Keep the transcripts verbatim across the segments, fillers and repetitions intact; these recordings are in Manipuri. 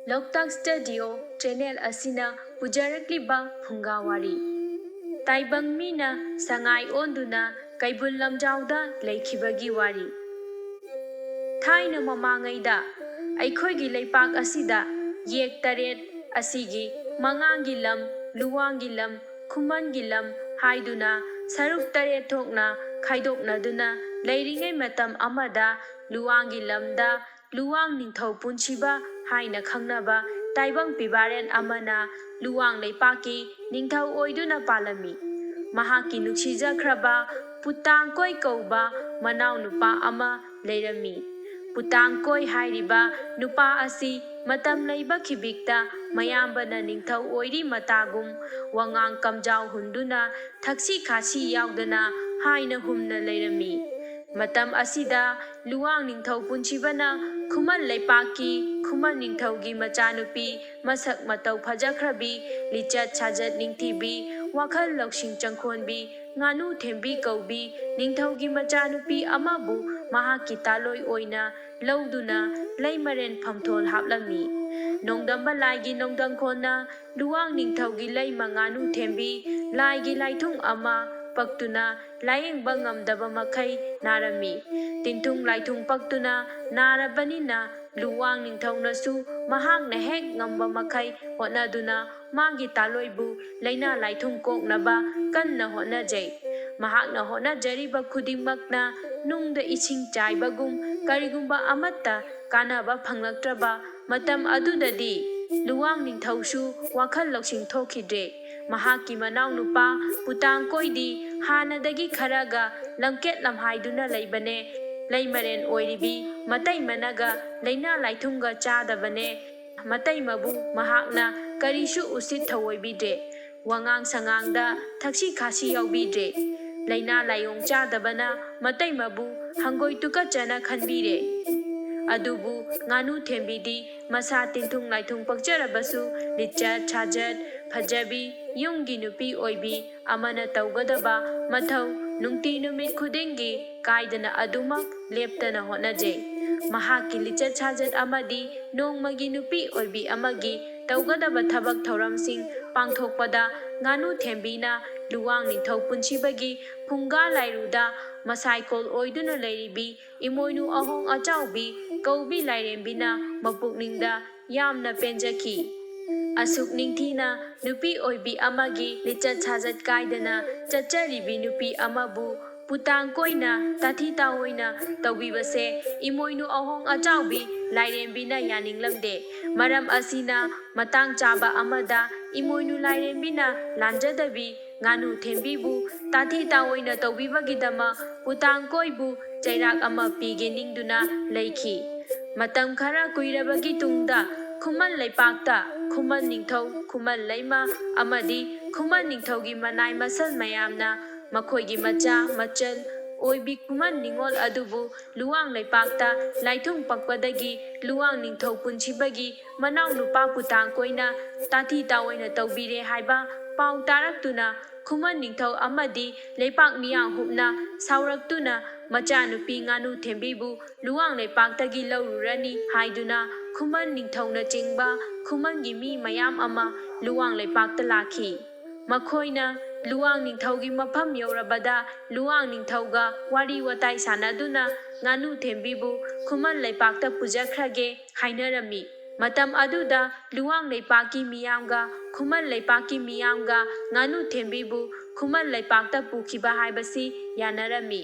ꯂꯣꯛꯇꯥꯛ ꯁ꯭ꯇꯨꯗꯤꯑꯣ ꯆꯦꯅꯦꯜ ꯑꯁꯤꯅ ꯄꯨꯖꯔꯛꯂꯤꯕ ꯐꯨꯡꯒꯥ ꯋꯥꯔꯤ꯫ ꯇꯥꯏꯕꯪ ꯃꯤꯅ ꯁꯉꯥꯏ ꯑꯣꯟꯗꯨꯅ ꯀꯩꯕꯨꯜ ꯂꯝꯖꯥꯎꯗ ꯂꯩꯈꯤꯕꯒꯤ ꯋꯥꯔꯤ꯫ ꯊꯥꯏꯅ ꯃꯃꯥꯡꯉꯩꯗ ꯑꯩꯈꯣꯏꯒꯤ ꯂꯩꯄꯥꯛ ꯑꯁꯤꯗ ꯌꯦꯛ ꯇꯔꯦꯠ ꯑꯁꯤꯒꯤ ꯃꯉꯥꯡꯒꯤ ꯂꯝ, ꯂꯨꯋꯥꯡꯒꯤ ꯂꯝ, ꯈꯨꯃꯟꯒꯤ ꯂꯝ ꯍꯥꯏꯗꯨꯅ ꯁꯔꯨꯛ ꯇꯔꯦꯠ ꯊꯣꯛꯅ ꯈꯥꯏꯗꯣꯛꯅꯗꯨꯅ ꯂꯩꯔꯤꯉꯩ ꯃꯇꯝ ꯑꯃꯗ ꯂꯨꯋꯥꯡꯒꯤ ꯂꯝꯗ ꯂꯨꯋꯥꯡ ꯅꯤꯡꯊꯧ ꯄꯨꯟꯁꯤꯕ ꯍꯥꯏꯅ ꯈꯪꯅꯕ ꯇꯥꯏꯕꯪ ꯄꯤꯕꯥꯔꯦꯟ ꯑꯃꯅ ꯂꯨꯋꯥꯡ ꯂꯩꯄꯥꯛꯀꯤ ꯅꯤꯡꯊꯧ ꯑꯣꯏꯗꯨꯅ ꯄꯥꯜꯂꯝꯃꯤ꯫ ꯃꯍꯥꯛꯀꯤ ꯅꯨꯡꯁꯤꯖꯈ꯭ꯔꯕ ꯄꯨꯇꯥꯡꯀꯣꯏ ꯀꯧꯕ ꯃꯅꯥꯎꯅꯨꯄꯥ ꯑꯃ ꯂꯩꯔꯝꯃꯤ꯫ ꯄꯨꯇꯥꯡꯀꯣꯏ ꯍꯥꯏꯔꯤꯕ ꯅꯨꯄꯥ ꯑꯁꯤ ꯃꯇꯝ ꯂꯩꯕ ꯈꯤꯕꯤꯛꯇ ꯃꯌꯥꯝꯕꯅ ꯅꯤꯡꯊꯧ ꯑꯣꯏꯔꯤ ꯃꯇꯥꯒꯨꯝ ꯋꯥꯉꯥꯡ ꯀꯝꯖꯥꯎ ꯍꯨꯟꯗꯨꯅ ꯊꯛꯁꯤ ꯈꯥꯁꯤ ꯌꯥꯎꯗꯅ ꯍꯥꯏꯅ ꯍꯨꯝꯅ ꯂꯩꯔꯝꯃꯤ꯫ ꯃꯇꯝ ꯑꯁꯤꯗ ꯂꯨꯋꯥꯡ ꯅꯤꯡꯊꯧ ꯄꯨꯟꯁꯤꯕꯅ ꯈꯨꯃꯟ ꯂꯩꯄꯥꯛꯀꯤ ꯈꯨꯃꯟ ꯅꯤꯡꯊꯧꯒꯤ ꯃꯆꯥꯅꯨꯄꯤ ꯃꯁꯛ ꯃꯇꯧ ꯐꯖꯈ꯭ꯔꯕꯤ, ꯂꯤꯆꯠ ꯁꯥꯖꯠ ꯅꯤꯡꯊꯤꯕꯤ, ꯋꯥꯈꯜ ꯂꯧꯁꯤꯡ ꯆꯪꯈꯣꯟꯕꯤ, ꯉꯥꯅꯨ ꯊꯦꯝꯕꯤ ꯀꯧꯕꯤ ꯅꯤꯡꯊꯧꯒꯤ ꯃꯆꯥꯅꯨꯄꯤ ꯑꯃꯕꯨ ꯃꯍꯥꯛꯀꯤ ꯇꯥꯂꯣꯏ ꯑꯣꯏꯅ ꯂꯧꯗꯨꯅ ꯂꯩꯃꯔꯦꯟ ꯐꯝꯊꯣꯜ ꯍꯥꯞꯂꯝꯃꯤ꯫ ꯅꯣꯡꯗꯝꯕ ꯂꯥꯏꯒꯤ ꯅꯣꯡꯗꯝꯈꯣꯟꯅ ꯂꯨꯋꯥꯡ ꯅꯤꯡꯊꯧꯒꯤ ꯂꯩꯃ ꯉꯥꯅꯨ ꯊꯦꯝꯕꯤ ꯂꯥꯏꯒꯤ ꯂꯥꯏꯊꯨꯡ ꯑꯃ ꯄꯛꯇꯨꯅ ꯂꯥꯌꯦꯡꯕ ꯉꯝꯗꯕ ꯃꯈꯩ ꯅꯥꯔꯝꯃꯤ꯫ ꯇꯤꯟꯊꯨꯡ ꯂꯥꯏꯊꯨꯡ ꯄꯛꯇꯨꯅ ꯅꯥꯔꯕꯅꯤꯅ ꯂꯨꯋꯥꯡ ꯅꯤꯡꯊꯧꯅꯁꯨ ꯃꯍꯥꯛꯅ ꯍꯦꯛ ꯉꯝꯕ ꯃꯈꯩ ꯍꯣꯠꯅꯗꯨꯅ ꯃꯥꯒꯤ ꯇꯥꯂꯣꯏꯕꯨ ꯂꯥꯏꯅꯥ ꯂꯥꯏꯊꯨꯡ ꯀꯣꯛꯅꯕ ꯀꯟꯅ ꯍꯣꯠꯅꯖꯩ꯫ ꯃꯍꯥꯛꯅ ꯍꯣꯠꯅꯖꯔꯤꯕ ꯈꯨꯗꯤꯡꯃꯛꯅ ꯅꯨꯡꯗ ꯏꯁꯤꯡ ꯆꯥꯏꯕꯒꯨꯝ ꯀꯔꯤꯒꯨꯝꯕ ꯑꯃꯠꯇ ꯀꯥꯟꯅꯕ ꯐꯪꯂꯛꯇ꯭ꯔꯕ ꯃꯇꯝ ꯑꯗꯨꯗꯗꯤ ꯂꯨꯋꯥꯡ ꯅꯤꯡꯊꯧꯁꯨ ꯋꯥꯈꯜ ꯂꯧꯁꯤꯡ ꯊꯣꯛꯈꯤꯗ꯭ꯔꯦ꯫ ꯃꯍꯥꯛꯀꯤ ꯃꯅꯥꯎꯅꯨꯄꯥ ꯄꯨꯇꯥꯡꯀꯣꯏꯗꯤ ꯍꯥꯟꯅꯗꯒꯤ ꯈꯔꯒ ꯂꯝꯀꯦꯠ ꯂꯝꯍꯥꯏꯗꯨꯅ ꯂꯩꯕꯅꯦ꯫ ꯂꯩꯃꯔꯦꯟ ꯑꯣꯏꯔꯤꯕꯤ ꯃꯇꯩꯃꯅꯒ ꯂꯥꯏꯅꯥ ꯂꯥꯏꯊꯨꯡꯒ ꯆꯥꯗꯕꯅꯦ꯫ ꯃꯇꯩꯃꯕꯨ ꯃꯍꯥꯛꯅ ꯀꯔꯤꯁꯨ ꯎꯁꯤꯠ ꯊꯧꯑꯣꯏꯕꯤꯗ꯭ꯔꯦ꯫ ꯋꯥꯉꯥꯡ ꯁꯉꯥꯡꯗ ꯊꯛꯁꯤ ꯈꯥꯁꯤ ꯌꯥꯎꯕꯤꯗ꯭ꯔꯦ꯫ ꯂꯥꯏꯅꯥ ꯂꯥꯏꯑꯣꯡ ꯆꯥꯗꯕꯅ ꯃꯇꯩꯃꯕꯨ ꯍꯪꯒꯣꯏ ꯇꯨꯀꯠꯆꯅ ꯈꯟꯕꯤꯔꯦ꯫ ꯑꯗꯨꯕꯨ ꯉꯥꯅꯨ ꯊꯦꯝꯕꯤꯗꯤ ꯃꯁꯥ ꯇꯤꯟꯊꯨꯡ ꯂꯥꯏꯊꯨꯡ ꯄꯛꯆꯔꯕꯁꯨ ꯂꯤꯆꯠ ꯁꯥꯖꯠ ꯐꯖꯕꯤ, ꯌꯨꯝꯒꯤ ꯅꯨꯄꯤ ꯑꯣꯏꯕꯤ, ꯑꯃꯅ ꯇꯧꯒꯗꯕ ꯃꯊꯧ ꯅꯨꯡꯇꯤ ꯅꯨꯃꯤꯠ ꯈꯨꯗꯤꯡꯒꯤ ꯀꯥꯏꯗꯅ ꯑꯗꯨꯃꯛ ꯂꯦꯞꯇꯅ ꯍꯣꯠꯅꯖꯩ꯫ ꯃꯍꯥꯛꯀꯤ ꯂꯤꯆꯠ ꯁꯥꯖꯠ ꯑꯃꯗꯤ ꯅꯣꯡꯃꯒꯤ ꯅꯨꯄꯤ ꯑꯣꯏꯕꯤ ꯑꯃꯒꯤ ꯇꯧꯒꯗꯕ ꯊꯕꯛ ꯊꯧꯔꯝꯁꯤꯡ ꯄꯥꯡꯊꯣꯛꯄꯗ ꯉꯥꯅꯨ ꯊꯦꯝꯕꯤꯅ ꯂꯨꯋꯥꯡ ꯅꯤꯡꯊꯧ ꯄꯨꯟꯁꯤꯕꯒꯤ ꯐꯨꯡꯒꯥ ꯂꯥꯏꯔꯨꯗ ꯃꯁꯥꯏꯀꯣꯜ ꯑꯣꯏꯗꯨꯅ ꯂꯩꯔꯤꯕꯤ ꯏꯃꯣꯏꯅꯨ ꯑꯍꯣꯡ ꯑꯆꯥꯎꯕꯤ ꯀꯧꯕꯤ ꯂꯥꯏꯔꯦꯝꯕꯤꯅ ꯃꯄꯨꯛꯅꯤꯡꯗ ꯌꯥꯝꯅ ꯄꯦꯟꯖꯈꯤ꯫ ꯑꯁꯨꯛ ꯅꯤꯡꯊꯤꯅ ꯅꯨꯄꯤ ꯑꯣꯏꯕꯤ ꯑꯃꯒꯤ ꯂꯤꯆꯠ ꯁꯥꯖꯠ ꯀꯥꯏꯗꯅ ꯆꯠꯆꯔꯤꯕꯤ ꯅꯨꯄꯤ ꯑꯃꯕꯨ ꯄꯨꯇꯥꯡ ꯀꯣꯏꯅ ꯇꯥꯊꯤ ꯇꯥꯑꯣꯏꯅ ꯇꯧꯕꯤꯕꯁꯦ ꯏꯃꯣꯏꯅꯨ ꯑꯍꯣꯡ ꯑꯆꯥꯎꯕꯤ ꯂꯥꯏꯔꯦꯝꯕꯤꯅ ꯌꯥꯅꯤꯡꯂꯝꯗꯦ꯫ ꯃꯔꯝ ꯑꯁꯤꯅ ꯃꯇꯥꯡ ꯆꯥꯕ ꯑꯃꯗ ꯏꯃꯣꯏꯅꯨ ꯂꯥꯏꯔꯦꯝꯕꯤꯅ ꯂꯥꯟꯖꯗꯕꯤ ꯉꯥꯅꯨ ꯊꯦꯝꯕꯤꯕꯨ ꯇꯥꯊꯤ ꯇꯥꯑꯣꯏꯅ ꯇꯧꯕꯤꯕꯒꯤꯗꯃꯛ ꯄꯨꯇꯥꯡ ꯀꯣꯏꯕꯨ ꯆꯩꯔꯥꯛ ꯑꯃ ꯄꯤꯒꯦ ꯅꯤꯡꯗꯨꯅ ꯂꯩꯈꯤ꯫ ꯃꯇꯝ ꯈꯔ ꯀꯨꯏꯔꯕꯒꯤ ꯇꯨꯡꯗ ꯈꯨꯃꯟ ꯂꯩꯄꯥꯛꯇ ꯈꯨꯃꯟ ꯅꯤꯡꯊꯧ, ꯈꯨꯃꯟ ꯂꯩꯃ ꯑꯃꯗꯤ ꯈꯨꯃꯟ ꯅꯤꯡꯊꯧꯒꯤ ꯃꯅꯥꯏ ꯃꯁꯜ ꯃꯌꯥꯝꯅ ꯃꯈꯣꯏꯒꯤ ꯃꯆꯥ ꯃꯆꯜ ꯑꯣꯏꯕꯤ ꯈꯨꯃꯟ ꯅꯤꯉꯣꯜ ꯑꯗꯨꯕꯨ ꯂꯨꯋꯥꯡ ꯂꯩꯄꯥꯛꯇ ꯂꯥꯏꯊꯨꯡ ꯄꯛꯄꯗꯒꯤ ꯂꯨꯋꯥꯡ ꯅꯤꯡꯊꯧ ꯄꯨꯟꯁꯤꯕꯒꯤ ꯃꯅꯥꯎ ꯅꯨꯄꯥ ꯄꯨꯇꯥꯡ ꯀꯣꯏꯅ ꯇꯥꯊꯤ ꯇꯥꯑꯣꯏꯅ ꯇꯧꯕꯤꯔꯦ ꯍꯥꯏꯕ ꯄꯥꯎ ꯇꯥꯔꯛꯇꯨꯅ ꯈꯨꯃꯟ ꯅꯤꯡꯊꯧ ꯑꯃꯗꯤ ꯂꯩꯄꯥꯛ ꯃꯤꯌꯥꯝ ꯍꯨꯞꯅ ꯁꯥꯎꯔꯛꯇꯨꯅ ꯃꯆꯥꯅꯨꯄꯤ ꯉꯥꯅꯨ ꯊꯦꯝꯕꯤꯕꯨ ꯂꯨꯋꯥꯡ ꯂꯩꯄꯥꯛꯇꯒꯤ ꯂꯧꯔꯨꯔꯅꯤ ꯍꯥꯏꯗꯨꯅ ꯈꯨꯃꯟ ꯅꯤꯡꯊꯧꯅꯆꯤꯡꯕ ꯈꯨꯃꯟꯒꯤ ꯃꯤ ꯃꯌꯥꯝ ꯑꯃ ꯂꯨꯋꯥꯡ ꯂꯩꯄꯥꯛꯇ ꯂꯥꯛꯈꯤ꯫ ꯃꯈꯣꯏꯅ ꯂꯨꯋꯥꯡ ꯅꯤꯡꯊꯧꯒꯤ ꯃꯐꯝ ꯌꯧꯔꯕꯗ ꯂꯨꯋꯥꯡ ꯅꯤꯡꯊꯧꯒ ꯋꯥꯔꯤ ꯋꯥꯇꯥꯏ ꯁꯥꯟꯅꯗꯨꯅ ꯉꯥꯅꯨ ꯊꯦꯝꯕꯤꯕꯨ ꯈꯨꯃꯟ ꯂꯩꯄꯥꯛꯇ ꯄꯨꯖꯈ꯭ꯔꯒꯦ ꯍꯥꯏꯅꯔꯝꯃꯤ꯫ ꯃꯇꯝ ꯑꯗꯨꯗ ꯂꯨꯋꯥꯡ ꯂꯩꯄꯥꯛꯀꯤ ꯃꯤꯌꯥꯝꯒ ꯈꯨꯃꯟ ꯂꯩꯄꯥꯛꯀꯤ ꯃꯤꯌꯥꯝꯒ ꯉꯥꯅꯨ ꯊꯦꯝꯕꯤꯕꯨ ꯈꯨꯃꯟ ꯂꯩꯄꯥꯛꯇ ꯄꯨꯈꯤꯕ ꯍꯥꯏꯕꯁꯤ ꯌꯥꯅꯔꯝꯃꯤ꯫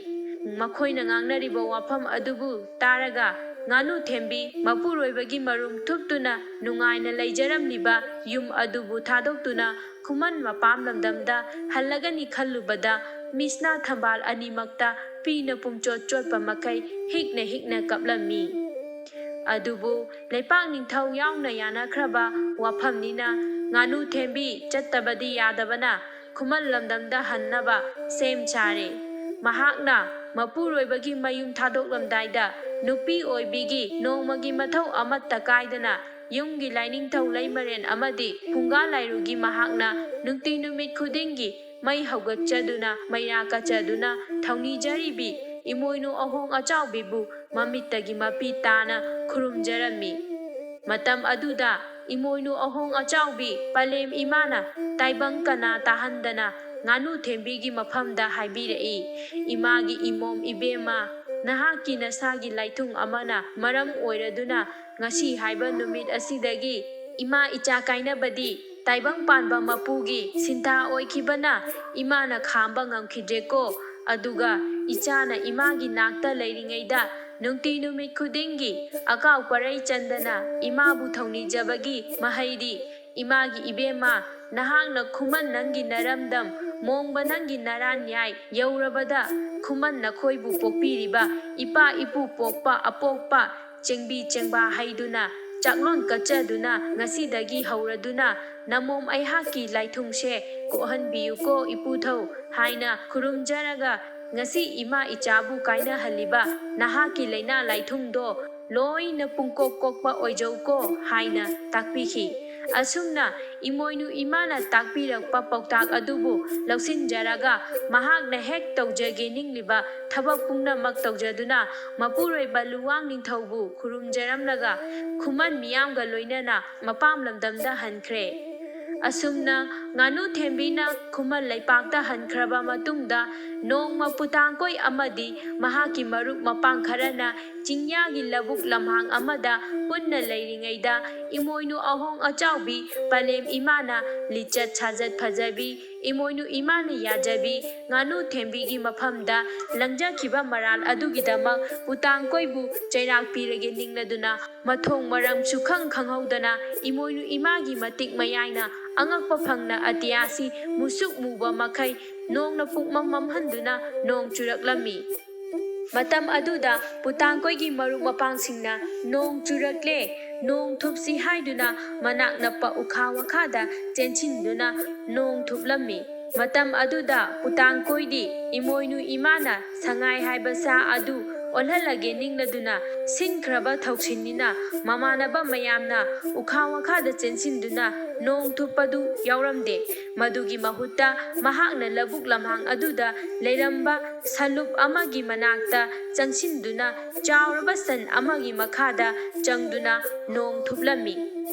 ꯃꯈꯣꯏꯅ ꯉꯥꯡꯅꯔꯤꯕ ꯋꯥꯐꯝ ꯑꯗꯨꯕꯨ ꯇꯥꯔꯒ ꯉꯥꯅꯨ ꯊꯦꯝꯕꯤ ꯃꯄꯨꯔꯣꯏꯕꯒꯤ ꯃꯔꯨꯝ ꯊꯨꯞꯇꯨꯅ ꯅꯨꯡꯉꯥꯏꯅ ꯂꯩꯖꯔꯝꯂꯤꯕ ꯌꯨꯝ ꯑꯗꯨꯕꯨ ꯊꯥꯗꯣꯛꯇꯨꯅ ꯈꯨꯃꯟ ꯃꯄꯥꯝ ꯂꯝꯗꯝꯗ ꯍꯜꯂꯒꯅꯤ ꯈꯜꯂꯨꯕꯗ ꯃꯤꯁꯅꯥ ꯊꯝꯕꯥꯜ ꯑꯅꯤꯃꯛꯇ ꯄꯤꯅ ꯄꯨꯝꯆꯣꯠ ꯆꯣꯠꯄ ꯃꯈꯩ ꯍꯤꯛꯅ ꯍꯤꯛꯅ ꯀꯞꯂꯝꯃꯤ꯫ ꯑꯗꯨꯕꯨ ꯂꯩꯄꯥꯛ ꯅꯤꯡꯊꯧ ꯌꯥꯎꯅ ꯌꯥꯅꯈ꯭ꯔꯕ ꯋꯥꯐꯝꯅꯤꯅ ꯉꯥꯅꯨ ꯊꯦꯝꯕꯤ ꯆꯠꯇꯕꯗꯤ ꯌꯥꯗꯕꯅ ꯈꯨꯃꯟ ꯂꯝꯗꯝꯗ ꯍꯟꯅꯕ ꯁꯦꯝ ꯁꯥꯔꯦ꯫ ꯃꯍꯥꯛꯅ ꯃꯄꯨꯔꯣꯏꯕꯒꯤ ꯃꯌꯨꯝ ꯊꯥꯗꯣꯛꯂꯝꯗꯥꯏꯗ ꯅꯨꯄꯤ ꯑꯣꯏꯕꯤꯒꯤ ꯅꯣꯡꯃꯒꯤ ꯃꯊꯧ ꯑꯃꯠꯇ ꯀꯥꯏꯗꯅ ꯌꯨꯝꯒꯤ ꯂꯥꯏꯅꯤꯡꯊꯧ ꯂꯩꯃꯔꯦꯟ ꯑꯃꯗꯤ ꯐꯨꯡꯒꯥ ꯂꯥꯏꯔꯨꯒꯤ ꯃꯍꯥꯛꯅ ꯅꯨꯡꯇꯤ ꯅꯨꯃꯤꯠ ꯈꯨꯗꯤꯡꯒꯤ ꯃꯩ ꯍꯧꯒꯠꯆꯗꯨꯅ ꯃꯩꯔꯥ ꯀꯠꯆꯗꯨꯅ ꯊꯧꯅꯤꯖꯔꯤꯕꯤ ꯏꯃꯣꯏꯅꯨ ꯑꯍꯣꯡ ꯑꯆꯥꯎꯕꯤꯕꯨ ꯃꯃꯤꯠꯇꯒꯤ ꯃꯄꯤ ꯇꯥꯅ ꯈꯨꯔꯨꯝꯖꯔꯝꯃꯤ꯫ ꯃꯇꯝ ꯑꯗꯨꯗ ꯏꯃꯣꯏꯅꯨ ꯑꯍꯣꯡ ꯑꯆꯥꯎꯕꯤ ꯄꯂꯦꯝ ꯏꯃꯥꯅ ꯇꯥꯏꯕꯪ ꯀꯅꯥ ꯇꯥꯍꯟꯗꯅ ꯉꯥꯅꯨ ꯊꯦꯝꯕꯤꯒꯤ ꯃꯐꯝꯗ ꯍꯥꯏꯕꯤꯔꯛꯏ, "ꯏꯃꯥꯒꯤ ꯏꯃꯣꯝ ꯏꯕꯦꯝꯃ, ꯅꯍꯥꯛꯀꯤ ꯅꯁꯥꯒꯤ ꯂꯥꯏꯊꯨꯡ ꯑꯃꯅ ꯃꯔꯝ ꯑꯣꯏꯔꯗꯨꯅ ꯉꯁꯤ ꯍꯥꯏꯕ ꯅꯨꯃꯤꯠ ꯑꯁꯤꯗꯒꯤ ꯏꯃꯥ ꯏꯆꯥ ꯀꯥꯏꯅꯕꯗꯤ ꯇꯥꯏꯕꯪ ꯄꯥꯟꯕ ꯃꯄꯨꯒꯤ ꯁꯤꯟꯊꯥ ꯑꯣꯏꯈꯤꯕꯅ ꯏꯃꯥꯅ ꯈꯥꯝꯕ ꯉꯝꯈꯤꯗ꯭ꯔꯦꯀꯣ꯫ ꯑꯗꯨꯒ ꯏꯆꯥꯅ ꯏꯃꯥꯒꯤ ꯅꯥꯛꯇ ꯂꯩꯔꯤꯉꯩꯗ ꯅꯨꯡꯇꯤ ꯅꯨꯃꯤꯠ ꯈꯨꯗꯤꯡꯒꯤ ꯑꯀꯥꯎ ꯄꯔꯩ ꯆꯟꯗꯅ ꯏꯃꯥꯕꯨ ꯊꯧꯅꯤꯖꯕꯒꯤ ꯃꯍꯩꯗꯤ, ꯏꯃꯥꯒꯤ ꯏꯕꯦꯝꯃ, ꯅꯍꯥꯛꯅ ꯈꯨꯃꯟ ꯅꯪꯒꯤ ꯅꯔꯝꯗꯝ, ꯃꯣꯡꯕ ꯅꯪꯒꯤ ꯅꯔꯥꯟꯌꯥꯏ ꯌꯧꯔꯕꯗ ꯈꯨꯃꯟ ꯅꯈꯣꯏꯕꯨ ꯄꯣꯛꯄꯤꯔꯤꯕ ꯏꯄꯥ ꯏꯄꯨ ꯄꯣꯛꯄ ꯑꯄꯣꯛꯄ ꯆꯦꯡꯕꯤ ꯆꯦꯡꯕꯥ ꯍꯩꯗꯨꯅ ꯆꯥꯛꯂꯣꯟ ꯀꯠꯆꯗꯨꯅ ꯉꯁꯤꯗꯒꯤ ꯍꯧꯔꯗꯨꯅ ꯅꯃꯣꯝ ꯑꯩꯍꯥꯛꯀꯤ ꯂꯥꯏꯊꯨꯡꯁꯦ ꯀꯣꯛꯍꯟꯕꯤꯌꯨꯀꯣ ꯏꯄꯨꯊꯧ" ꯍꯥꯏꯅ ꯈꯨꯔꯨꯝꯖꯔꯒ ꯉꯁꯤ ꯏꯃꯥ ꯏꯆꯥꯕꯨ ꯀꯥꯏꯅꯍꯜꯂꯤꯕ ꯅꯍꯥꯛꯀꯤ ꯂꯥꯏꯅꯥ ꯂꯥꯏꯊꯨꯡꯗꯣ ꯂꯣꯏꯅ ꯄꯨꯡꯀꯣꯛ ꯀꯣꯛꯄ ꯑꯣꯏꯖꯧꯀꯣ ꯍꯥꯏꯅ ꯇꯥꯛꯄꯤꯈꯤ꯫ ꯑꯁꯨꯝꯅ ꯏꯃꯣꯏꯅꯨ ꯏꯃꯥꯅ ꯇꯥꯛꯄꯤꯔꯛꯄ ꯄꯥꯎꯇꯥꯛ ꯑꯗꯨꯕꯨ ꯂꯧꯁꯤꯟꯖꯔꯒ ꯃꯍꯥꯛꯅ ꯍꯦꯛ ꯇꯧꯖꯒꯦ ꯅꯤꯡꯂꯤꯕ ꯊꯕꯛ ꯄꯨꯝꯅꯃꯛ ꯇꯧꯖꯗꯨꯅ ꯃꯄꯨꯔꯣꯏꯕ ꯂꯨꯋꯥꯡ ꯅꯤꯡꯊꯧꯕꯨ ꯈꯨꯔꯨꯝꯖꯔꯝꯂꯒ ꯈꯨꯃꯟ ꯃꯤꯌꯥꯝꯒ ꯂꯣꯏꯅꯅ ꯃꯄꯥꯝ ꯂꯝꯗꯝꯗ ꯍꯟꯈ꯭ꯔꯦ꯫ ꯑꯁꯨꯝꯅ ꯉꯥꯅꯨ ꯊꯦꯝꯕꯤꯅ ꯈꯨꯃꯟ ꯂꯩꯄꯥꯛꯇ ꯍꯟꯈ꯭ꯔꯕ ꯃꯇꯨꯡꯗ ꯅꯣꯡꯃ ꯄꯨꯇꯥꯡꯀꯣꯏ ꯑꯃꯗꯤ ꯃꯍꯥꯛꯀꯤ ꯃꯔꯨꯞ ꯃꯄꯥꯡ ꯈꯔꯅ ꯆꯤꯡꯌꯥꯒꯤ ꯂꯧꯕꯨꯛ ꯂꯝꯍꯥꯡ ꯑꯃꯗ ꯄꯨꯟꯅ ꯂꯩꯔꯤꯉꯩꯗ ꯏꯃꯣꯏꯅꯨ ꯑꯍꯣꯡ ꯑꯆꯥꯎꯕꯤ ꯄꯂꯦꯝ ꯏꯃꯥꯅ ꯂꯤꯆꯠ ꯁꯥꯖꯠ ꯐꯖꯕꯤ, ꯏꯃꯣꯏꯅꯨ ꯏꯃꯥꯅ ꯌꯥꯖꯕꯤ ꯉꯥꯅꯨ ꯊꯦꯝꯕꯤꯒꯤ ꯃꯐꯝꯗ ꯂꯪꯖꯈꯤꯕ ꯃꯔꯥꯜ ꯑꯗꯨꯒꯤꯗꯃꯛ ꯄꯨꯇꯥꯡꯀꯣꯏꯕꯨ ꯆꯩꯔꯥꯛ ꯄꯤꯔꯒꯦ ꯅꯤꯡꯂꯗꯨꯅ ꯃꯊꯣꯡ ꯃꯔꯝ ꯁꯨꯈꯪ ꯈꯪꯍꯧꯗꯅ ꯏꯃꯣꯏꯅꯨ ꯏꯃꯥꯒꯤ ꯃꯇꯤꯛ ꯃꯌꯥꯏꯅ ꯑꯉꯛꯄ ꯐꯪꯅ ꯑꯇꯤꯌꯥꯁꯤ ꯃꯨꯁꯨꯛ ꯃꯨꯕ ꯃꯈꯩ ꯅꯣꯡꯅ ꯄꯨꯡꯃꯝ ꯃꯝꯍꯟꯗꯨꯅ ꯅꯣꯡ ꯆꯨꯔꯛꯂꯝꯃꯤ꯫ ꯃꯇꯝ ꯑꯗꯨꯗ ꯄꯨꯇꯥꯡꯀꯣꯏꯒꯤ ꯃꯔꯨꯞ ꯃꯄꯥꯡꯁꯤꯡꯅ "ꯅꯣꯡ ꯆꯨꯔꯛꯂꯦ, ꯅꯣꯡ ꯊꯨꯞꯁꯤ" ꯍꯥꯏꯗꯨꯅ ꯃꯅꯥꯛ ꯅꯛꯄ ꯎꯈꯥ ꯋꯥꯈꯥꯗ ꯆꯦꯟꯁꯤꯟꯗꯨꯅ ꯅꯣꯡ ꯊꯨꯞꯂꯝꯃꯤ꯫ ꯃꯇꯝ ꯑꯗꯨꯗ ꯄꯨꯇꯥꯡꯀꯣꯏꯗꯤ ꯏꯃꯣꯏꯅꯨ ꯏꯃꯥꯅ ꯁꯉꯥꯏ ꯍꯥꯏꯕ ꯁꯥ ꯑꯗꯨ ꯑꯣꯜꯍꯜꯂꯒꯦ ꯅꯤꯡꯂꯗꯨꯅ ꯁꯤꯟꯈ꯭ꯔꯕ ꯊꯧꯁꯤꯟꯅꯤꯅ ꯃꯃꯥꯟꯅꯕ ꯃꯌꯥꯝꯅ ꯎꯈꯥ ꯋꯥꯈꯥꯗ ꯆꯦꯟꯁꯤꯟꯗꯨꯅ ꯅꯣꯡ ꯊꯨꯞꯄꯗꯨ ꯌꯥꯎꯔꯝꯗꯦ꯫ ꯃꯗꯨꯒꯤ ꯃꯍꯨꯠꯇ ꯃꯍꯥꯛꯅ ꯂꯧꯕꯨꯛ ꯂꯝꯍꯥꯡ ꯑꯗꯨꯗ ꯂꯩꯔꯝꯕ ꯁꯂꯨꯞ ꯑꯃꯒꯤ ꯃꯅꯥꯛꯇ ꯆꯪꯁꯤꯟꯗꯨꯅ ꯆꯥꯎꯔꯕ ꯁꯟ ꯑꯃꯒꯤ ꯃꯈꯥꯗ ꯆꯪꯗꯨꯅ ꯅꯣꯡ ꯊꯨꯞꯂꯝꯃꯤ꯫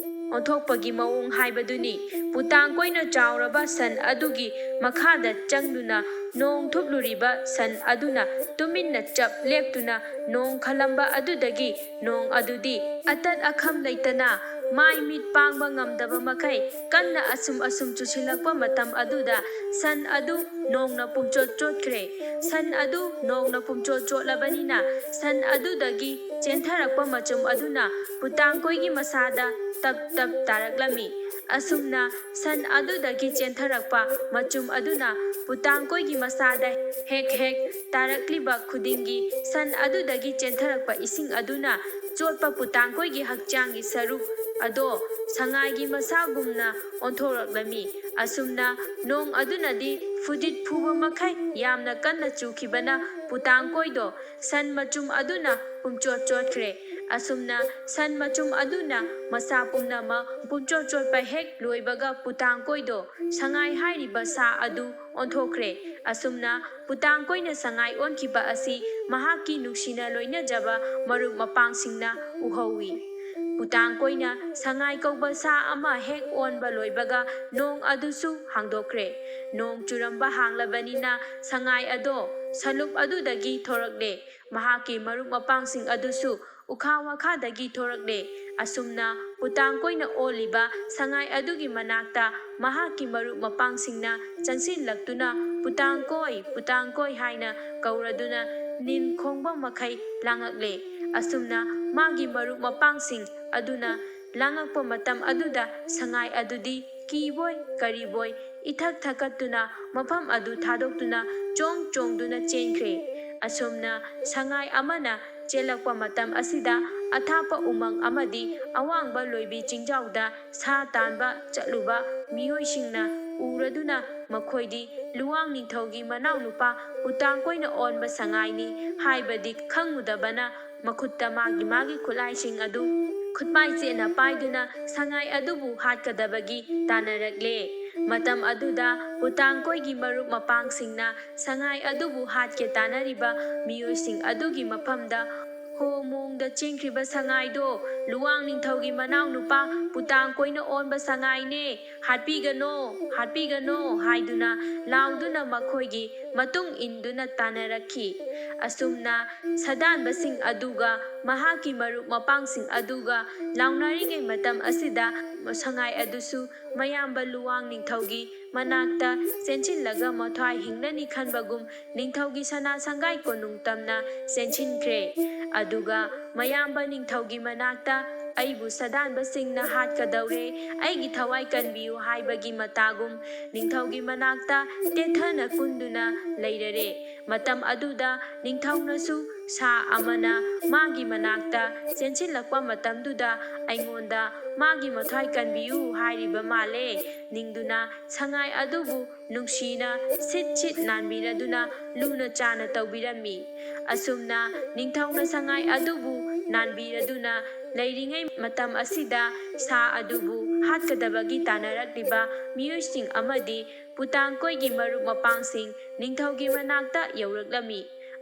ꯑꯣꯟꯊꯣꯛꯄꯒꯤ ꯃꯑꯣꯡ ꯍꯥꯏꯕꯗꯨꯅꯤ꯫ ꯄꯨꯇꯥꯡꯀꯣꯏꯅ ꯆꯥꯎꯔꯕ ꯁꯟ ꯑꯗꯨꯒꯤ ꯃꯈꯥꯗ ꯆꯪꯗꯨꯅ ꯅꯣꯡ ꯊꯨꯞꯂꯨꯔꯤꯕ ꯁꯟ ꯑꯗꯨꯅ ꯇꯨꯃꯤꯟꯅ ꯆꯞ ꯂꯦꯞꯇꯨꯅ ꯅꯣꯡ ꯈꯜꯂꯝꯕ ꯑꯗꯨꯗꯒꯤ ꯅꯣꯡ ꯑꯗꯨꯗꯤ ꯑꯇꯠ ꯑꯈꯝ ꯂꯩꯇꯅ ꯃꯥꯏ ꯃꯤꯠ ꯄꯥꯡꯕ ꯉꯝꯗꯕ ꯃꯈꯩ ꯀꯟꯅ ꯑꯁꯨꯝ ꯑꯁꯨꯝ ꯆꯨꯁꯤꯜꯂꯛꯄ ꯃꯇꯝ ꯑꯗꯨꯗ ꯁꯟ ꯑꯗꯨ ꯅꯣꯡꯅ ꯄꯨꯝꯆꯣꯠ ꯆꯣꯠꯈ꯭ꯔꯦ꯫ ꯁꯟ ꯑꯗꯨ ꯅꯣꯡꯅ ꯄꯨꯝꯆꯣꯠ ꯆꯣꯠꯂꯕꯅꯤꯅ ꯁꯟ ꯑꯗꯨꯗꯒꯤ ꯆꯦꯟꯊꯔꯛꯄ ꯃꯆꯨꯝ ꯑꯗꯨꯅ ꯄꯨꯇꯥꯡꯀꯣꯏꯒꯤ ꯃꯁꯥꯗ ꯇꯞ ꯇꯞ ꯇꯥꯔꯛꯂꯝꯃꯤ꯫ ꯑꯁꯨꯝꯅ ꯁꯟ ꯑꯗꯨꯗꯒꯤ ꯆꯦꯟꯊꯔꯛꯄ ꯃꯆꯨꯝ ꯑꯗꯨꯅ ꯄꯨꯇꯥꯡꯀꯣꯏꯒꯤ ꯃꯁꯥꯗ ꯍꯦꯛ ꯍꯦꯛ ꯇꯥꯔꯛꯂꯤꯕ ꯈꯨꯗꯤꯡꯒꯤ ꯁꯟ ꯑꯗꯨꯗꯒꯤ ꯆꯦꯟꯊꯔꯛꯄ ꯏꯁꯤꯡ ꯑꯗꯨꯅ ꯆꯣꯠꯄ ꯄꯨꯇꯥꯡꯀꯣꯏꯒꯤ ꯍꯛꯆꯥꯡꯒꯤ ꯁꯔꯨꯛ ꯑꯗꯣ ꯁꯉꯥꯏꯒꯤ ꯃꯁꯥꯒꯨꯝꯅ ꯑꯣꯟꯊꯣꯔꯛꯂꯝꯃꯤ꯫ ꯑꯁꯨꯝꯅ ꯅꯣꯡ ꯑꯗꯨꯅꯗꯤ ꯐꯨꯗꯤꯠ ꯐꯨꯕ ꯃꯈꯩ ꯌꯥꯝꯅ ꯀꯟꯅ ꯆꯨꯈꯤꯕꯅ ꯄꯨꯇꯥꯡꯀꯣꯏꯗꯣ ꯁꯟ ꯃꯆꯨꯝ ꯑꯗꯨꯅ ꯄꯨꯝꯆꯣꯠ ꯆꯣꯠꯈ꯭ꯔꯦ꯫ ꯑꯁꯨꯝꯅ ꯁꯟ ꯃꯆꯨꯝ ꯑꯗꯨꯅ ꯃꯁꯥ ꯄꯨꯝꯅꯃꯛ ꯄꯨꯝꯆꯣꯠ ꯆꯣꯠꯄ ꯍꯦꯛ ꯂꯣꯏꯕꯒ ꯄꯨꯇꯥꯡꯀꯣꯏꯗꯣ ꯁꯉꯥꯏ ꯍꯥꯏꯔꯤꯕ ꯁꯥ ꯑꯗꯨ ꯑꯣꯟꯊꯣꯛꯈ꯭ꯔꯦ꯫ ꯑꯁꯨꯝꯅ ꯄꯨꯇꯥꯡꯀꯣꯏꯅ ꯁꯉꯥꯏ ꯑꯣꯟꯈꯤꯕ ꯑꯁꯤ ꯃꯍꯥꯛꯀꯤ ꯅꯨꯡꯁꯤꯅ ꯂꯣꯏꯅꯖꯕ ꯃꯔꯨꯞ ꯃꯄꯥꯡꯁꯤꯡꯅ ꯎꯍꯧꯏ꯫ ꯄꯨꯇꯥꯡꯀꯣꯏꯅ ꯁꯉꯥꯏ ꯀꯧꯕ ꯁꯥ ꯑꯃ ꯍꯦꯛ ꯑꯣꯟꯕ ꯂꯣꯏꯕꯒ ꯅꯣꯡ ꯑꯗꯨꯁꯨ ꯍꯥꯡꯗꯣꯛꯈ꯭ꯔꯦ꯫ ꯅꯣꯡ ꯆꯨꯔꯝꯕ ꯍꯥꯡꯂꯕꯅꯤꯅ ꯁꯉꯥꯏ ꯑꯗꯣ ꯁꯂꯨꯞ ꯑꯗꯨꯗꯒꯤ ꯊꯣꯔꯛꯂꯦ꯫ ꯃꯍꯥꯛꯀꯤ ꯃꯔꯨꯞ ꯃꯄꯥꯡꯁꯤꯡ ꯑꯗꯨꯁꯨ ꯎꯈꯥ ꯋꯥꯈꯥꯗꯒꯤ ꯊꯣꯔꯛꯂꯦ꯫ ꯑꯁꯨꯝꯅ ꯄꯨꯇꯥꯡꯀꯣꯏꯅ ꯑꯣꯜꯂꯤꯕ ꯁꯉꯥꯏ ꯑꯗꯨꯒꯤ ꯃꯅꯥꯛꯇ ꯃꯍꯥꯛꯀꯤ ꯃꯔꯨꯞ ꯃꯄꯥꯡꯁꯤꯡꯅ ꯆꯪꯁꯤꯜꯂꯛꯇꯨꯅ "ꯄꯨꯇꯥꯡꯀꯣꯏ, ꯄꯨꯇꯥꯡꯀꯣꯏ" ꯍꯥꯏꯅ ꯀꯧꯔꯗꯨꯅ ꯅꯤꯟ ꯈꯣꯡꯕ ꯃꯈꯩ ꯂꯥꯡꯉꯛꯂꯦ꯫ ꯑꯁꯨꯝꯅ ꯃꯥꯒꯤ ꯃꯔꯨꯞ ꯃꯄꯥꯡꯁꯤꯡ ꯑꯗꯨꯅ ꯂꯥꯡꯉꯛꯄ ꯃꯇꯝ ꯑꯗꯨꯗ ꯁꯉꯥꯏ ꯑꯗꯨꯗꯤ ꯀꯤꯕꯣꯏ ꯀꯔꯤꯕꯣꯏ ꯏꯊꯛ ꯊꯛꯀꯠꯇꯨꯅ ꯃꯐꯝ ꯑꯗꯨ ꯊꯥꯗꯣꯛꯇꯨꯅ ꯆꯣꯡ ꯆꯣꯡꯗꯨꯅ ꯆꯦꯟꯈ꯭ꯔꯦ꯫ ꯑꯁꯨꯝꯅ ꯁꯉꯥꯏ ꯑꯃꯅ ꯆꯦꯜꯂꯛꯄ ꯃꯇꯝ ꯑꯁꯤꯗ ꯑꯊꯥꯞꯄ ꯎꯃꯪ ꯑꯃꯗꯤ ꯑꯋꯥꯡꯕ ꯂꯣꯏꯕꯤ ꯆꯤꯡꯖꯥꯎꯗ ꯁꯥ ꯇꯥꯟꯕ ꯆꯠꯂꯨꯕ ꯃꯤꯑꯣꯏꯁꯤꯡꯅ ꯎꯔꯗꯨꯅ ꯃꯈꯣꯏꯗꯤ ꯂꯨꯋꯥꯡ ꯅꯤꯡꯊꯧꯒꯤ ꯃꯅꯥꯎꯅꯨꯄꯥ ꯄꯨꯇꯥꯡꯀꯣꯏꯅ ꯑꯣꯟꯕ ꯁꯉꯥꯏꯅꯤ ꯍꯥꯏꯕꯗꯤ ꯈꯪꯉꯨꯗꯕꯅ, ꯃꯈꯨꯠꯇ ꯃꯥꯒꯤ ꯃꯥꯒꯤ ꯈꯨꯠꯂꯥꯏꯁꯤꯡ ꯑꯗꯨ ꯈꯨꯠꯄꯥꯏ ꯆꯦꯠꯅ ꯄꯥꯏꯗꯨꯅ ꯁꯉꯥꯏ ꯑꯗꯨꯕꯨ ꯍꯥꯠꯀꯗꯕꯒꯤ ꯇꯥꯟꯅꯔꯛꯂꯦ꯫ ꯃꯇꯝ ꯑꯗꯨꯗ ꯄꯨꯇꯥꯡꯀꯣꯏꯒꯤ ꯃꯔꯨꯞ ꯃꯄꯥꯡꯁꯤꯡꯅ ꯁꯉꯥꯏ ꯑꯗꯨꯕꯨ ꯍꯥꯠꯀꯦ ꯇꯥꯟꯅꯔꯤꯕ ꯃꯤꯑꯣꯏꯁꯤꯡ ꯑꯗꯨꯒꯤ ꯃꯐꯝꯗ, "ꯍꯣ, ꯃꯣꯡꯗ ꯆꯦꯟꯈ꯭ꯔꯤꯕ ꯁꯉꯥꯏꯗꯣ ꯂꯨꯋꯥꯡ ꯅꯤꯡꯊꯧꯒꯤ ꯃꯅꯥꯎꯅꯨꯄꯥ ꯄꯨꯇꯥꯡꯀꯣꯏꯅ ꯑꯣꯟꯕ ꯁꯉꯥꯏꯅꯦ, ꯍꯥꯠꯄꯤꯒꯅꯣ, ꯍꯥꯠꯄꯤꯒꯅꯣ" ꯍꯥꯏꯗꯨꯅ ꯂꯥꯎꯗꯨꯅ ꯃꯈꯣꯏꯒꯤ ꯃꯇꯨꯡ ꯏꯟꯗꯨꯅ ꯇꯥꯟꯅꯔꯛꯈꯤ꯫ ꯑꯁꯨꯝꯅ ꯁꯗꯥꯟꯕꯁꯤꯡ ꯑꯗꯨꯒ ꯃꯍꯥꯛꯀꯤ ꯃꯔꯨꯞ ꯃꯄꯥꯡꯁꯤꯡ ꯑꯗꯨꯒ ꯂꯥꯎꯅꯔꯤꯉꯩ ꯃꯇꯝ ꯑꯁꯤꯗ ꯁꯉꯥꯏ ꯑꯗꯨꯁꯨ ꯃꯌꯥꯝꯕ ꯂꯨꯋꯥꯡ ꯅꯤꯡꯊꯧꯒꯤ ꯃꯅꯥꯛꯇ ꯆꯦꯟꯁꯤꯜꯂꯒ ꯃꯊ꯭ꯋꯥꯏ ꯍꯤꯡꯂꯅꯤ ꯈꯟꯕꯒꯨꯝ ꯅꯤꯡꯊꯧꯒꯤ ꯁꯅꯥ ꯁꯪꯒꯥꯏ ꯀꯣꯅꯨꯡ ꯇꯝꯅ ꯆꯦꯟꯁꯤꯟꯈ꯭ꯔꯦ꯫ ꯑꯗꯨꯒ ꯃꯌꯥꯝꯕ ꯅꯤꯡꯊꯧꯒꯤ ꯃꯅꯥꯛꯇ "ꯑꯩꯕꯨ ꯁꯗꯥꯟꯕꯁꯤꯡꯅ ꯍꯥꯠꯀꯗꯧꯔꯦ, ꯑꯩꯒꯤ ꯊꯋꯥꯏ ꯀꯟꯕꯤꯌꯨ" ꯍꯥꯏꯕꯒꯤ ꯃꯇꯥꯒꯨꯝ ꯅꯤꯡꯊꯧꯒꯤ ꯃꯅꯥꯛꯇ ꯇꯦꯊꯅ ꯀꯨꯟꯗꯨꯅ ꯂꯩꯔꯔꯦ꯫ ꯃꯇꯝ ꯑꯗꯨꯗ ꯅꯤꯡꯊꯧꯅꯁꯨ ꯁꯥ ꯑꯃꯅ ꯃꯥꯒꯤ ꯃꯅꯥꯛꯇ ꯆꯦꯟꯁꯤꯜꯂꯛꯄ ꯃꯇꯝꯗꯨꯗ "ꯑꯩꯉꯣꯟꯗ ꯃꯥꯒꯤ ꯃꯊ꯭ꯋꯥꯏ ꯀꯟꯕꯤꯌꯨ" ꯍꯥꯏꯔꯤꯕ ꯃꯥꯜꯂꯦ꯫ ꯅꯤꯡꯗꯨꯅ ꯁꯉꯥꯏ ꯑꯗꯨꯕꯨ ꯅꯨꯡꯁꯤꯅ ꯁꯤꯠ ꯁꯤꯠ ꯅꯥꯟꯕꯤꯔꯗꯨꯅ ꯂꯨꯅ ꯆꯥꯅ ꯇꯧꯕꯤꯔꯝꯃꯤ꯫ ꯑꯁꯨꯝꯅ ꯅꯤꯡꯊꯧꯅ ꯁꯉꯥꯏ ꯑꯗꯨꯕꯨ ꯅꯥꯟꯕꯤꯔꯗꯨꯅ ꯂꯩꯔꯤꯉꯩ ꯃꯇꯝ ꯑꯁꯤꯗ ꯁꯥ ꯑꯗꯨꯕꯨ ꯍꯥꯠꯀꯗꯕꯒꯤ ꯇꯥꯟꯅꯔꯛꯂꯤꯕ ꯃꯤꯑꯣꯏꯁꯤꯡ ꯑꯃꯗꯤ ꯄꯨꯇꯥꯡꯀꯣꯏꯒꯤ ꯃꯔꯨꯞ ꯃꯄꯥꯡꯁꯤꯡ ꯅꯤꯡꯊꯧꯒꯤ ꯃꯅꯥꯛꯇ ꯌꯧꯔꯛꯂꯝꯃꯤ꯫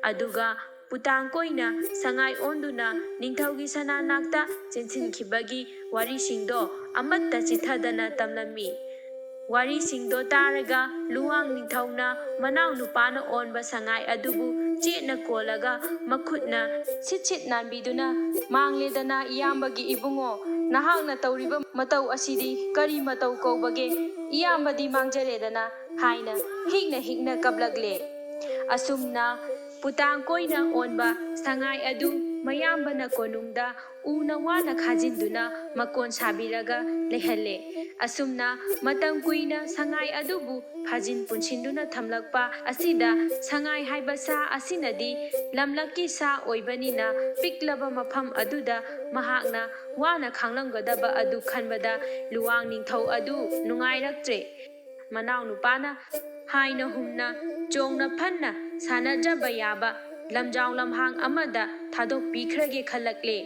ꯑꯗꯨꯒ ꯄꯨꯇꯥꯡꯀꯣꯏꯅ ꯁꯉꯥꯏ ꯑꯣꯟꯗꯨꯅ ꯅꯤꯡꯊꯧꯒꯤ ꯁꯅꯥꯅꯥꯛꯇ ꯆꯦꯟꯁꯤꯟꯈꯤꯕꯒꯤ ꯋꯥꯔꯤꯁꯤꯡꯗꯣ ꯑꯃꯠꯇ ꯆꯤꯊꯗꯅ ꯇꯝꯂꯝꯃꯤ꯫ ꯋꯥꯔꯤꯁꯤꯡꯗꯣ ꯇꯥꯔꯒ ꯂꯨꯋꯥꯡ ꯅꯤꯡꯊꯧꯅ ꯃꯅꯥꯎ ꯅꯨꯄꯥꯅ ꯑꯣꯟꯕ ꯁꯉꯥꯏ ꯑꯗꯨꯕꯨ ꯆꯦꯠꯅ ꯀꯣꯜꯂꯒ ꯃꯈꯨꯠꯅ ꯁꯤꯠ ꯁꯤꯠ ꯅꯥꯟꯕꯤꯗꯨꯅ, "ꯃꯥꯡꯂꯦꯗꯅ ꯏꯌꯥꯝꯕꯒꯤ ꯏꯕꯨꯡꯉꯣ, ꯅꯍꯥꯛꯅ ꯇꯧꯔꯤꯕ ꯃꯇꯧ ꯑꯁꯤꯗꯤ ꯀꯔꯤ ꯃꯇꯧ ꯀꯧꯕꯒꯦ? ꯏꯌꯥꯝꯕꯗꯤ ꯃꯥꯡꯖꯔꯦꯗꯅ" ꯍꯥꯏꯅ ꯍꯤꯛꯅ ꯍꯤꯛꯅ ꯀꯞꯂꯛꯂꯦ꯫ ꯑꯁꯨꯝꯅ ꯄꯨꯇꯥꯡꯀꯣꯏꯅ ꯑꯣꯟꯕ ꯁꯉꯥꯏ ꯑꯗꯨ ꯃꯌꯥꯝꯕꯅ ꯀꯣꯅꯨꯡꯗ ꯎꯅ ꯋꯥꯅ ꯈꯥꯖꯤꯟꯗꯨꯅ ꯃꯀꯣꯟ ꯁꯥꯕꯤꯔꯒ ꯂꯩꯍꯜꯂꯦ꯫ ꯑꯁꯨꯝꯅ ꯃꯇꯝ ꯀꯨꯏꯅ ꯁꯉꯥꯏ ꯑꯗꯨꯕꯨ ꯐꯥꯖꯤꯟ ꯄꯨꯟꯁꯤꯟꯗꯨꯅ ꯊꯝꯂꯛꯄ ꯑꯁꯤꯗ ꯁꯉꯥꯏ ꯍꯥꯏꯕ ꯁꯥ ꯑꯁꯤꯅꯗꯤ ꯂꯝꯂꯛꯀꯤ ꯁꯥ ꯑꯣꯏꯕꯅꯤꯅ ꯄꯤꯛꯂꯕ ꯃꯐꯝ ꯑꯗꯨꯗ ꯃꯍꯥꯛꯅ ꯋꯥꯅ ꯈꯥꯡꯂꯝꯒꯗꯕ ꯑꯗꯨ ꯈꯟꯕꯗ ꯂꯨꯋꯥꯡ ꯅꯤꯡꯊꯧ ꯑꯗꯨ ꯅꯨꯡꯉꯥꯏꯔꯛꯇ꯭ꯔꯦ꯫ ꯃꯅꯥꯎꯅꯨꯄꯥꯅ ꯍꯥꯏꯅ ꯍꯨꯝꯅ ꯆꯣꯡꯅ ꯐꯟꯅ ꯁꯥꯟꯅꯖꯕ ꯌꯥꯕ ꯂꯝꯖꯥꯎ ꯂꯝꯍꯥꯡ ꯑꯃꯗ ꯊꯥꯗꯣꯛꯄꯤꯈ꯭ꯔꯒꯦ ꯈꯜꯂꯛꯂꯦ꯫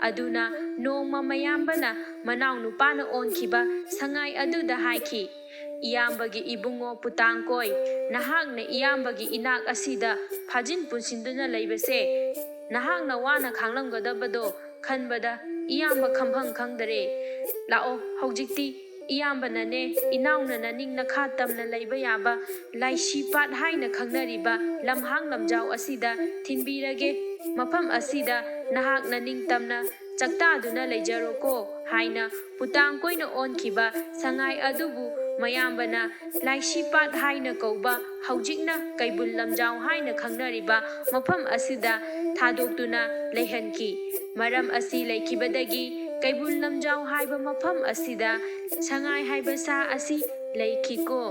ꯑꯗꯨꯅ ꯅꯣꯡꯃ ꯃꯌꯥꯝꯕꯅ ꯃꯅꯥꯎꯅꯨꯄꯥꯅ ꯑꯣꯟꯈꯤꯕ ꯁꯉꯥꯏ ꯑꯗꯨꯗ ꯍꯥꯏꯈꯤ, "ꯏꯌꯥꯝꯕꯒꯤ ꯏꯕꯨꯡꯉꯣ ꯄꯨꯇꯥꯡꯀꯣꯏ, ꯅꯍꯥꯛꯅ ꯏꯌꯥꯝꯕꯒꯤ ꯏꯅꯥꯛ ꯑꯁꯤꯗ ꯐꯥꯖꯤꯟ ꯄꯨꯟꯁꯤꯟꯗꯨꯅ ꯂꯩꯕꯁꯦ, ꯅꯍꯥꯛꯅ ꯋꯥꯅ ꯈꯥꯡꯂꯝꯒꯗꯕꯗꯣ ꯈꯟꯕꯗ ꯏꯌꯥꯝꯕ ꯈꯝꯐꯝ ꯈꯪꯗꯔꯦ꯫ ꯂꯥꯛꯑꯣ, ꯍꯧꯖꯤꯛꯇꯤ ꯏꯌꯥꯝꯕꯅꯅꯦ, ꯏꯅꯥꯎꯅ ꯅꯅꯤꯡ ꯅꯈꯥ ꯇꯝꯅ ꯂꯩꯕ ꯌꯥꯕ ꯂꯥꯏꯁꯤ ꯄꯥꯠ ꯍꯥꯏꯅ ꯈꯪꯅꯔꯤꯕ ꯂꯝꯍꯥꯡ ꯂꯝꯖꯥꯎ ꯑꯁꯤꯗ ꯊꯤꯟꯕꯤꯔꯒꯦ꯫ ꯃꯐꯝ ꯑꯁꯤꯗ ꯅꯍꯥꯛꯅ ꯅꯤꯡꯇꯝꯅ ꯆꯥꯛꯇꯥꯗꯨꯅ ꯂꯩꯖꯔꯣꯀꯣ" ꯍꯥꯏꯅ ꯄꯨꯇꯥꯡ ꯀꯣꯏꯅ ꯑꯣꯟꯈꯤꯕ ꯁꯉꯥꯏ ꯑꯗꯨꯕꯨ ꯃꯌꯥꯝꯕꯅ ꯂꯥꯏꯁꯤ ꯄꯥꯠ ꯍꯥꯏꯅ ꯀꯧꯕ, ꯍꯧꯖꯤꯛꯅ ꯀꯩꯕꯨꯜ ꯂꯝꯖꯥꯎ ꯍꯥꯏꯅ ꯈꯪꯅꯔꯤꯕ ꯃꯐꯝ ꯑꯁꯤꯗ ꯊꯥꯗꯣꯛꯇꯨꯅ ꯂꯩꯍꯟꯈꯤ꯫ ꯃꯔꯝ ꯑꯁꯤ ꯂꯩꯈꯤꯕꯗꯒꯤ ꯀꯩꯕꯨꯜ ꯂꯝꯖꯥꯎ ꯍꯥꯏꯕ ꯃꯐꯝ ꯑꯁꯤꯗ ꯁꯉꯥꯏ ꯍꯥꯏꯕ ꯁꯥ ꯑꯁꯤ ꯂꯩꯈꯤꯀꯣ꯫